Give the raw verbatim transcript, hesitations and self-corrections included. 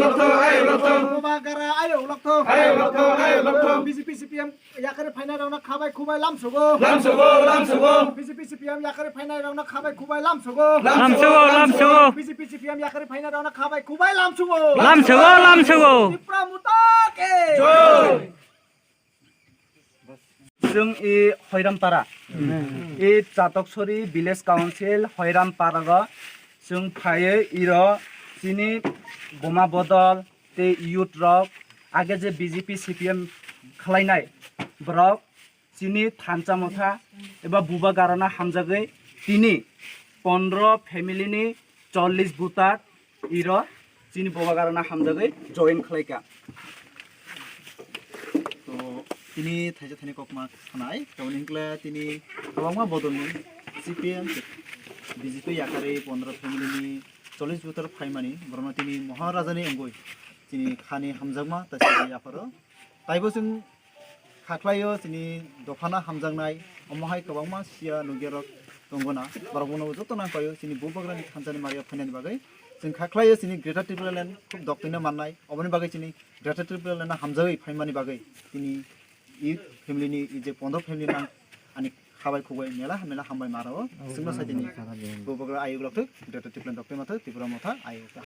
Lokthok, ayok lokthok. Bubagra ayok lokthok. Ayok lokthok, ayok lokthok. B J P C P M yakarwi phainairokno khabai khubai lamsugo. Lamsugo, lamsugo. B J P C P M yakarwi phainairokno khabai khubai lamsugo. Lamsugo, lamsugo. B J P C P M yakarwi phainairokno khabai khubai lamsugo. Lamsugo, lamsugo. Tipra Motha ki. Jai. Chwng i Hoirampara, i Chatoksori Village Council Hoirampara o chwng phaiwi iro chini buma bodol tei youth rok age je B J P C P M khlainai borok chini thansa motha eba bubagrano hamjagwi tini pondro family ni chollish voter iro chini bubagrano hamjagwi join khlaika. To tini thaisa thani kokma khanai, tamoni hwnkhe tini kwbangma bodolni C P M, B J P yakarwi pondro family ni chollish voter phaimani, borokno tini Maharaja ni wngwi chini khani hamjakma tei sari yapharo. Taibo chwng kha khlaio chini dophano hamjaknai, omo hai kwbangma siya nukya rok tongona, borok bono joto nang paio chini bubagrani thansa ni mario phainani bagwi. Chwng kha khlaio chini Greater Tipraland khub doktino mannai, oboni bagwi chini Greater Tipraland no hamjagwi phaimani bagwi tini i family ni, i je pondro family nang ani khabai khubai mela mela hambai maro. Chwngno sai tini bubagra ayuk rok thwi Greater Tipraland doktoi ma thwi Tipra Motha ayuk.